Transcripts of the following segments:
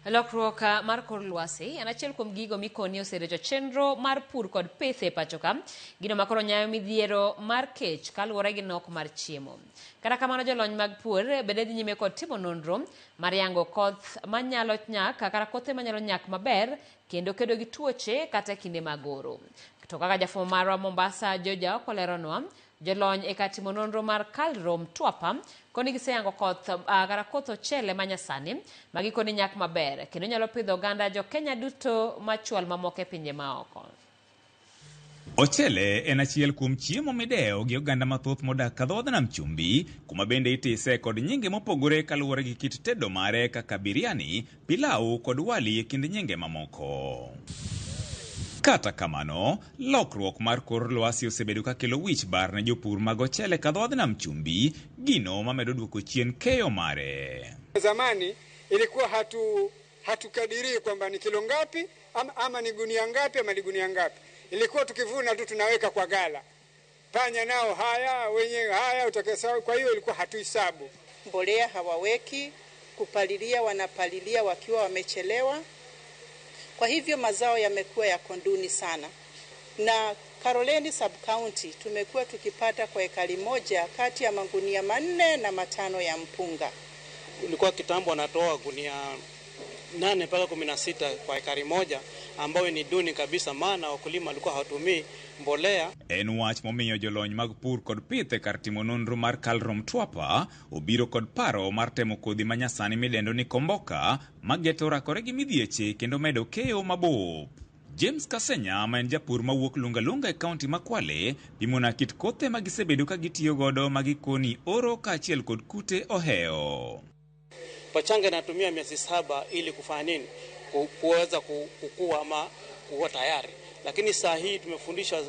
Lokruok mar kor lwasi en achiel kuom gigo mikoni oserecho chenro mar pur kod pith e pacho ka. Gino makoro nyayo midhiero mar kech kaluwore gi nok mar chiemo. Kata kamano jolony mag pur bende dhi nyime kod timo nonro mar yango koth manyalo nyak kata kothe manyalo nyak maber kendo kedo gi tuoche kata e kinde mag oro. To kaka jafwambo marwa Mombasa George Aoko leronwa, jolony e kar timo nonro mar Kalro Mtwapa koni giseyango koth kata koth ochele manyasani ma gikoni nyak maber kendo nyalo pidho oganda jo Kenya duto machwal mamoko e pinje maoko. Ochele en achiel kuom chiemo midewo gi oganda mathoth modak kadho nam chumbi, kuma bende itise kod nyinge mopogore kaluwore gi kit tedo mare kaka biryani, pilau kod wali e kind nyinge mamoko. Kata kamano, lokruok mar kor lwasi osebedo ka kelo wich bar ne jopur mag ochele kadho nam chumbi, gino mamedo duoko chien keyo mare. Zamani ilikuwa hatukadirii kwamba ni kilo ngapi ama ni gunia ngapi ama ni gunia ngapi. Ilikuwa tukivuna tu tunaweka kwa gala. Panya nao haya, wenyewe haya utakesa. Kwa hiyo ilikuwa hatuhesabu. Mbolea hawaweki, kupalilia wanapalilia wakiwa wamechelewa. Kwa hivyo mazao yamekuwa yako duni sana. Na Kaloleni Sub County tumekuwa tukipata kwa ekari moja kati ya magunia 4 na 5 ya mpunga. Ilikuwa kitambo wanatoa gunia 8 mpaka 16 kwa ekari moja, ambayo ni duni kabisa, maana wakulima walikuwa hawatumii mbolea. En wach momiyo jolony mag pur kod pith e kar timo nonro mar Kalro Mtwapa obiro kod paro mar temo kodhi manyasani midendo ni Komboka mageto rakore gi midhieche kendo medo keyo mabup. James Kasenya ma en japur mawuok Lunga Lunga e kaunti ma Kwale pimona kit kothe ma gisebedo ka gitiyo godo ma gikoni oro kaachiel kod kute ohewo. Pachanga inatumia miezi 7 ili kufanya nini? Kuweza kukua ama kuwa tayari. Lakini saa hii tumefundisha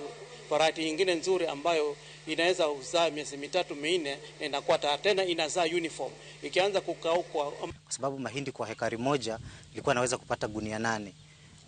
variety nyingine nzuri ambayo inaweza kuzaa miezi 3 4 na inakuwa tayari, tena inazaa uniform. Ikianza kukauka kwa sababu mahindi kwa hekari moja nilikuwa naweza kupata gunia 8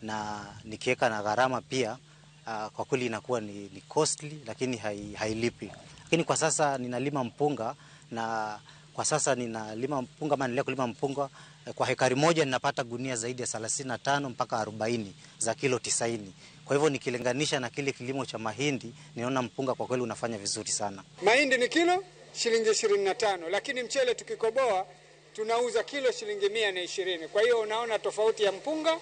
na nikiweka na gharama pia kwa kweli inakuwa ni costly, lakini hailipi. Lakini kwa sasa ninalima mpunga, na kwa sasa ninalima mpunga, maana kulima mpunga kwa hekari moja ninapata gunia zaidi ya 35 mpaka 40 za kilo 90. Kwa hivyo nikilinganisha na kile kilimo cha mahindi, ninaona mpunga kwa kweli unafanya vizuri sana. Mahindi ni kilo shilingi 25, lakini mchele tukikoboa tunauza kilo shilingi 120. Kwa hiyo unaona tofauti ya mpunga,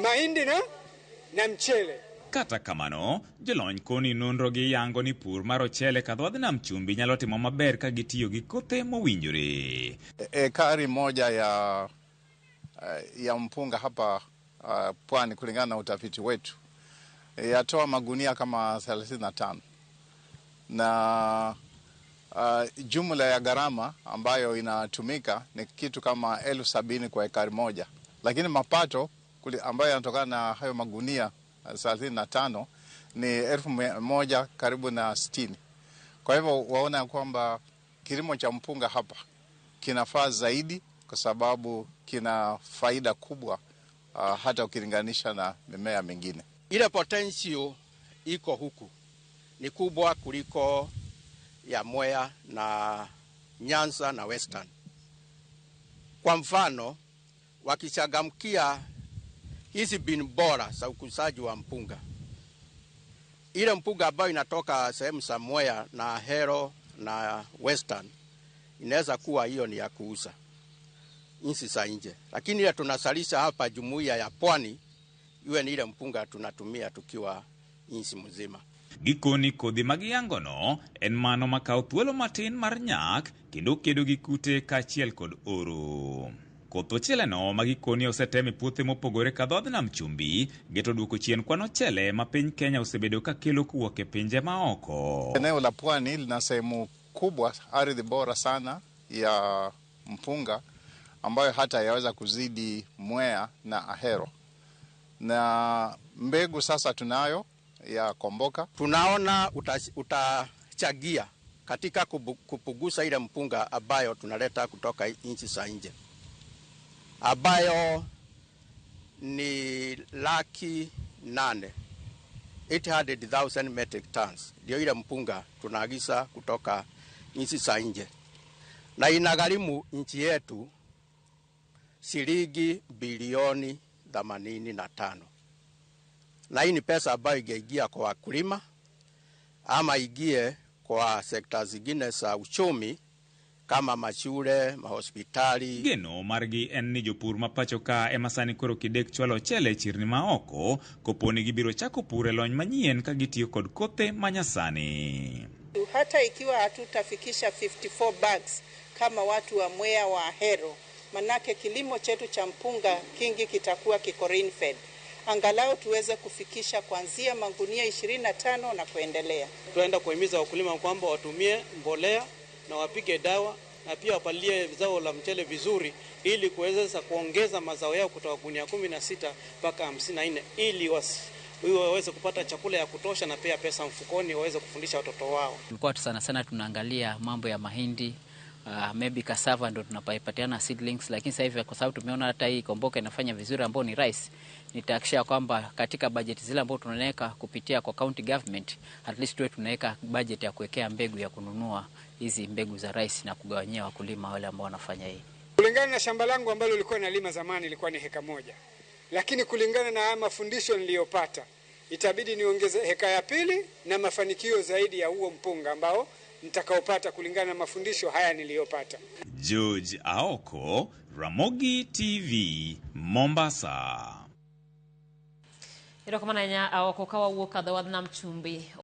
mahindi na mchele. Kata kamano, jolony koni nonro gi yango ni pur mar ochele kadho nam chumbi nyalo timo maber ka gitiyo gi kothe mowinjore. Ekari moja ya mpunga hapa pwani kulingana na utafiti wetu yatoa magunia kama 35, na jumla ya gharama ambayo inatumika ni kitu kama 70,000 kwa ekari moja, lakini mapato ambayo yanatokana na hayo magunia 35 ni 1,000 karibu na 60. Kwa hivyo waona kwamba kilimo cha mpunga hapa kinafaa zaidi kwa sababu kina faida kubwa hata ukilinganisha na mimea mingine. Ile potential iko huku ni kubwa kuliko ya Mwea na Nyanza na Western. Kwa mfano, wakichangamkia hizi mbinu bora za ukuzaji wa mpunga, ile mpunga ambayo inatoka sehemu za Mwea na Ahero na Western inaweza kuwa hiyo ni ya kuuza nchi za nje, lakini ile tunazalisha hapa jumuiya ya pwani iwe ni ile mpunga tunatumia tukiwa nchi mzima. Gikoni kodhi mag yangono en mano makawo thuolo matin mar nyak kendo kedo gi kute kaachiel kod oro. Koth ocheleno ma gikoni osetem e puothe mopogore ka dhodh nam chumbi geto duoko chien kwan ochele ma piny Kenya osebedo ka kelo kowuok e pinje maoko. Eneo la pwani lina sehemu kubwa, ardhi bora sana ya mpunga ambayo hata yaweza kuzidi Mwea na Ahero. Na mbegu sasa tunayo ya Komboka. Tunaona utachagia katika kupunguza ile mpunga ambayo tunaleta kutoka nchi za nje, ambayo ni 800,000, 800,000 metric tons. Ndio ile mpunga tunaagiza kutoka nchi za nje, na inagharimu nchi yetu shilingi bilioni 85. Na hii ni pesa ambayo ingeingia kwa wakulima ama ingie kwa sekta zingine za uchumi kama mashule, mahospitali. Geno margi en ni jopur ma pacho ka ema sani koro kidek chwalo ochele e chirni maoko kopo ni gibiro chako pur e lony manyien ka gitiyo kod kothe manyasani. Hata ikiwa hatutafikisha 54 bags kama watu wa Mwea wa Ahero, manake kilimo chetu cha mpunga kingi kitakuwa kiko rain fed, angalau tuweze kufikisha kuanzia magunia 25 na kuendelea. Tunaenda kuhimiza wakulima kwamba watumie mbolea na wapige dawa na pia wapalilie zao la mchele vizuri ili kuweza kuongeza mazao yao kutoka gunia 16 mpaka 54 ili waweze kupata chakula ya kutosha na pia pesa mfukoni waweze kufundisha watoto wao. Tulikuwa sana sana tunaangalia mambo ya mahindi, maybe cassava ndo tunapatiana seedlings, lakini sasa hivi kwa sababu tumeona hata hii komboka inafanya vizuri ambao ni rice, nitahakikisha kwamba katika budget zile ambazo tunaweka kupitia kwa county government, at least tuwe tunaweka budget ya kuwekea mbegu ya kununua hizi mbegu za rice na kugawanyia wakulima wale ambao wanafanya hii. Kulingana na shamba langu ambalo nilikuwa nalima zamani ilikuwa ni heka 1. Lakini kulingana na haya mafundisho niliyopata itabidi niongeze heka ya 2 na mafanikio zaidi ya huo mpunga ambao nitakaopata kulingana na mafundisho haya niliyopata. George Aoko, Ramogi TV, Mombasa. Erokamano ahinya Aoko ka wawuok kadho wadh nam chumbi.